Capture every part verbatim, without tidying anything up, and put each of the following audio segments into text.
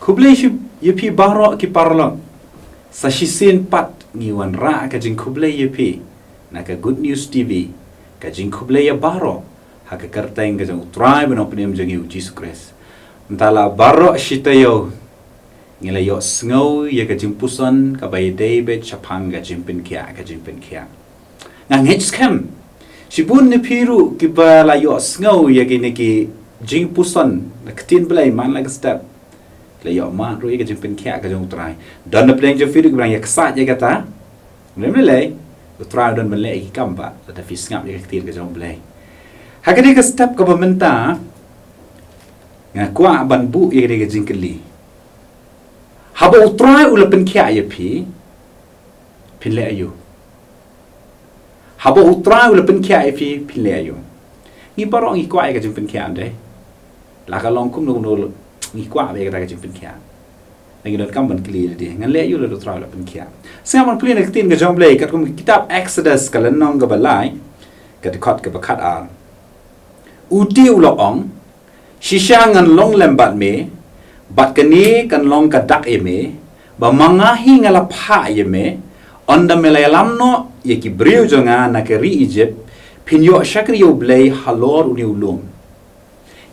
Khublei shi-, ïa phi baroh ki paralok. Sa shisien pat ngi wanrah ka jingkhublei ïa phi na ka Good News T V. Ka jingkhublei ïa baroh ha ka kyrteng ka jong U Trai bad Nongpynim jong ngi U Jisu Khrist. Mynta la baroh shi taïew ngi la ïohsngew ïa ka jingpuson kaba ïadei bad shaphang ka jingpynkhiah, ka jingpynkhiah. Nga ngeit skhem shibun na phi ruh kiba la ïohsngew ïa kine ki jingpuson na ka ktien Blei man la ka step. La ïohmad ruh ïa ka jingpynkhiah ka jong U Trai. Don na pdeng jong phi ruh kiba dang ïa ksat ïa kata. Lem lei lei U Trai u don ban leh ïa ki kam ba lada phi sngap ïa ka ktien ka jong U Blei. Ha kane ka step kaba mynta nga kwah ban buh ïa kane ka jingkylli. Haba U Trai u la pynkhiah ïa phi, phin leh aïu? Haba U Trai u la pynkhiah ïa phi, phin leh aïu? Ngi baroh ngi kwah ïa ka jingpynkhiah, ym dei? La ka long kumno kumno ngi kwah ïa kata ka jingpynkhiah. Ngi donkam ban kylli lade, ngan leh aïu lada U Trai u la pynkhiah? Sngap ban pule na ka ktien ka jong U Blei katkum ka kitab Exodus ka lynnong kaba lai, ka dkhot kaba khatar. U te u la ong, shisha ngan long lem bad me, bad kane kan long ka dak ïa me, ba ma nga hi nga la phah ïa me, ynda me la ïalam noh ïa ki briew jong nga na ka ri Egypt, phin ïoh shakri ïa U Blei halor une u lum.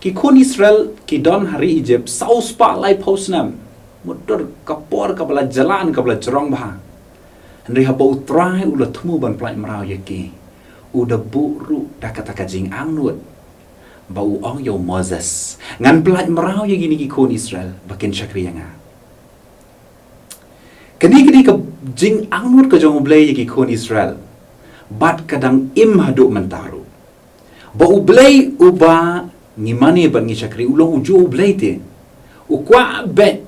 Ki khun Israel ki don ha ri Egypt saw spah laiphew snem. Mutdur ka por kaba la jlan kaba la jrong bha. Hynrei haba U Trai u la thmu ban pyllait mraw ïa ki, u da buh ruh da kata ka jingangnud ba u ong ïa u Moses, ngan pyllait mraw ïa kine ki khun Israel ba kin shakri ïa nga. Kane kane ka jingangnud ka jong U Blei ïa ki khun Israel bad ka dang im haduh mynta ruh. Ba U Blei uba ngi mane bad ngi shakri u long ujuh U Blei te. U kwah beit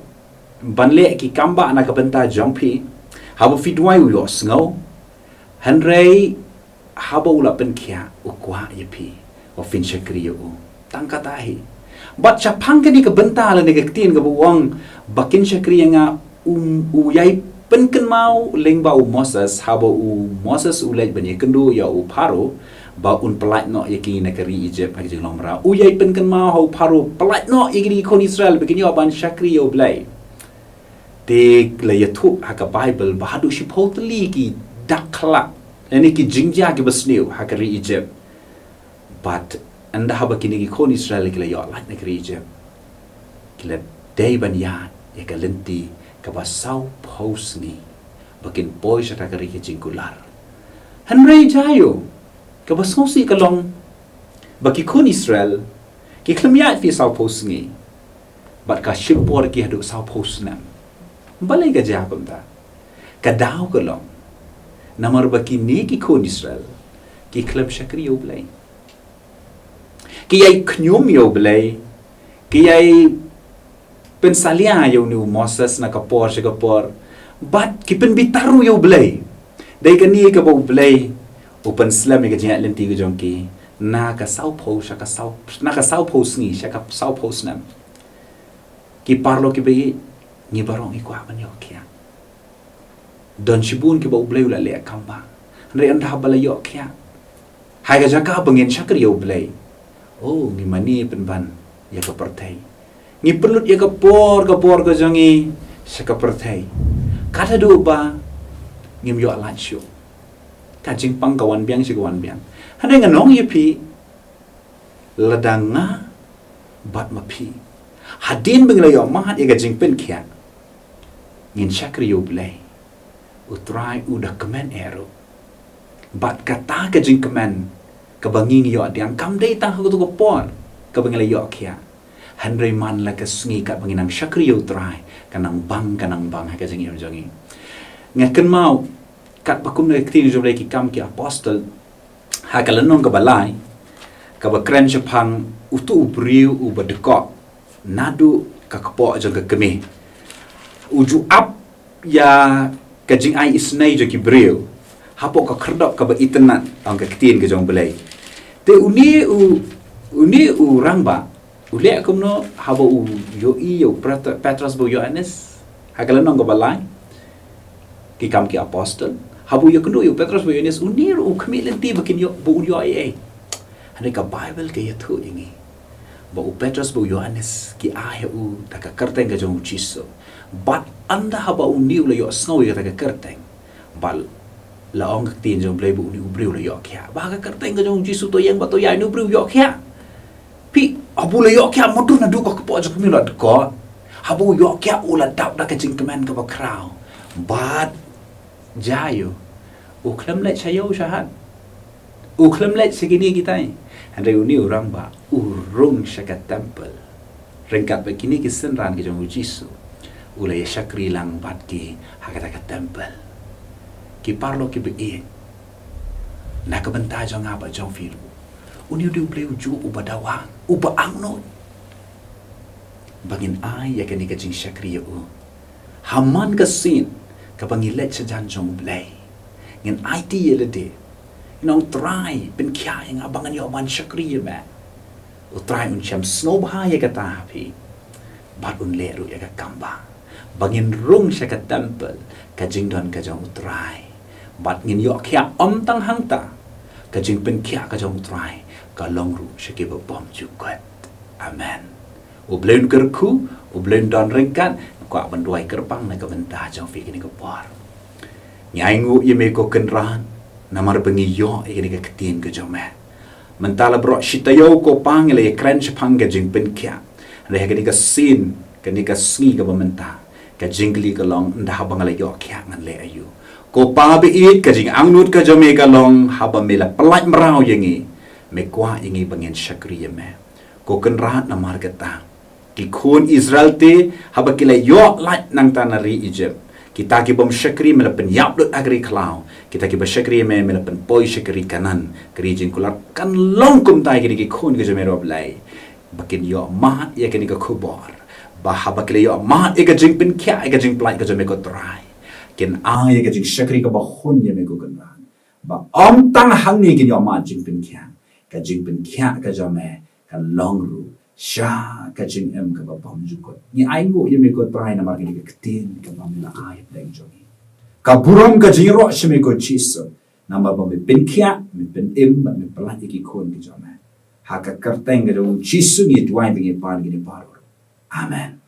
ban leh ki kam ba na ka bynta jong phi. Haba phi duwai u ïohsngew. Hynrei haba u la pynkhiah u kwah ïa phi ba phin shakri ïa u. Tang kata hi. Bad shaphang kane ka bynta lane ka ktien kaba u ong ba kin shakri ïa nga, um, u ïai pynkynmaw lyngba u Moses, haba u Moses u leit ban ïakynduh ïa u Pharaoh ba un pyllait noh ïa ki na ka ri Egypt ha ka jinglong mraw. U ïai pynkynmaw ha u Pharaoh, pyllait noh ïa ki khun Israel ba kin ïoh ban shakri ïa U Blei. Te la ïathuh ha ka Baibl ba haduh shiphew tylli ki dak khlak lane ki jingjia kiba sniew ha ka ri Egypt. Bad ynda haba kine ki khun Israel ki la ïoh lait na ka ri Egypt, ki la dei ban ïaid ïa ka lynti kaba sawphew sngi ba kin poi sha kata ka ri ka jingkular. Hynrei jia ïoh, kaba sngewsih ka long ba ki khun Israel ki khlem ïaid phi sawphew sngi. Bad ka shim por ki haduh sawphew snem. Balei ka jia kumta? Ka daw ka long namar ba kine ki khun Israel ki khlem shakri ïa U Blei. Ki ïai khñium ïa U Blei, ki ïai pynsalia ïa une u Moses na ka por sha ka por. Bad ki pynbitar ruh ïa U Blei. Dei kane kaba U Blei u pynslem ïa ka jingïaid lynti ka jong ki na ka sawphew sha ka saw, na ka sawphew sngi sha ka sawphew snem. Ki paralok kiba ïeit, ngi baroh ngi kwah ban ïoh khiah. Don shibun kiba U Blei u la leh kam ba, hynrei ynda ba la ïoh khiah, ha ka jaka ba ngin shakri ïa U Blei, oh, ngi mane pynban ïa ka pyrthei. Ngi pynlut ïa ka por, ka por ka jong ngi sha ka pyrthei. Kat haduh ba ngim ïoh lait shuh. Ka jingpang ka wan biang sha ka wan biang. Hynrei ngan ong ïa phi, lada nga bad ma phi, hadien ba ngi la ïohmad ïa ka jingpynkhiah, ngin shakri ïa U Blei, U Trai u da kmen eh ruh. Bad kata ka jingkmen kaba ngi ngi ïoh pdiang kam dei tang ha kato ka por kaba ngi la ïoh khiah. Hynrei man la ka sngi katba ngi nang shakri ïa U Trai, ka nang bang, ka nang bang ha ka jingim jong ngi. Nga kynmaw katba kumne ka ktien jong U Blei, Ki Kam ki Apostol, ha ka lynnong kaba lai, kaba kren shaphang uto u briew uba dkoh naduh ka kpoh jong ka kmie. U ju ap ïa ka jingai isynei jong ki briew hapoh ka khyrdop kaba itynnad, ong ka ktien ka jong U Blei. Te une u, une u rangbah u leh kumno? Haba u ïohi ïa u Pet-, Petros bad u Ïohannes ha ka lynnong kaba lai, Ki Kam ki Apostol, haba u ïakynduh ïa u Petros bad u Ïohannes, une ruh u khmih lynti ba kin ïoh, ba un ïoh ei ei. Hynrei ka Baibl ka ïathuh ïa ngi ba u Petros bad u Ïoannis ki ai ha u da ka kyrteng ka jong u Jisu. Bad ynda haba une u la ïohsngew ïa kata ka kyrteng, bad la ong ka ktien jong u Blei ba une u briew u la ïoh khiah. Ba ha ka kyrteng ka jong u Jisu to ïeng bad to ïaid, une u briew u ïoh khiah. Phi, haba u la ïoh khiah, mutdur naduh ka kpoh jong ka kmie u la dkot. Haba u ïoh khiah u la dap da ka jingkmen kaba khraw. Bad jia ïa u, u khlem leit sha ïew sha hat. U khlem leit sha kine kitai. Hynrei une u rangbah u rung sha ka temple. Ryngkat bad kine ki synran ki jong u Jisu, u la ïa shakri lang bad ki ha kata ka temple. Ki paralok kiba ïeit, na ka bynta jong nga bad jong phi ruh, une u dei u Blei ujuh uba dawa, uba angnud. Ba ngin ai ïa kane ka jingshakri ïa u ha man ka sien kaba ngi leit sha jan jong u Blei. Ngin aiti ïa lade, ngin ong, Trai, pynkhiah ïa nga ba ngan ïoh ban shakri ïa me. U Trai un shem sngewbha ïa kata ha phi. Bad un leh ruh ïa ka kam ba, ba ngin rung sha ka temple, ka jingdon ka jong u Trai. Bad ngin ïoh khiah ym tang hangta, ka jingpynkhiah ka jong u Trai ka long ruh sha kiba bymjukut. Amen. U Blei un kyrkhu, u Blei un don ryngkat. Nga kwah ban duwai kyrpang na ka bynta jong phi kane ka por. Ngi ainguh ïa me ko Kynrad, namar ba ngi ïoh ïa kane ka ktien ka jong me. Mynta la baroh shi taïew ko Pa ngi la ïa kren shaphang ka jingpynkhiah. Hynrei ha kane ka sien, kane ka sngi kaba mynta, ka jingkylli ka long, ynda haba nga la ïoh khiah ngan leh aïu? Ko Pa ba ïeit, ka jingangnud ka jong me ka long, haba me la pyllait mraw ïa ngi, me kwah ïa ngi ba ngin shakri ïa me. Ko Kynrad, namar kata, ki khun Israel te, haba ki la ïoh lait nangta na ri Egypt, kita ki bym shakri me la pynïap lut ha ka ri khlaw, kita kiba shakri ïa me, me la pynpoi sha ka ri Kanaan, ka ri jingkular. Kan long kumta ïa kine ki khun ki jong me ruh, Blei, ba kin ïoh mad ïa kane ka khubor, ba haba ki la ïoh mad ïa ka jingpynkhiah, ïa ka jingpyllait ka jong me ko Trai, kin ai ïa ka jingshakri kaba hun ïa me ko Kynrad. Ba ym tang hangne kin ïoh mad jingpynkhiah, ka jingpynkhiah ka jong me kan long ruh sha ka jingim kaba bymjukut. Ngi ainguh ïa me ko Trai namar kane ka ktien kaba me la ai hapdeng jong ngi. Ka burom ka jingïaroh sha me ko Jisu, namar ba me pynkhiah, me pynim bad me pyllait ïa ki khun ki jong me. Ha ka kyrteng ka jong u Jisu ngi duwai ba ngi pan kine baroh. Amen.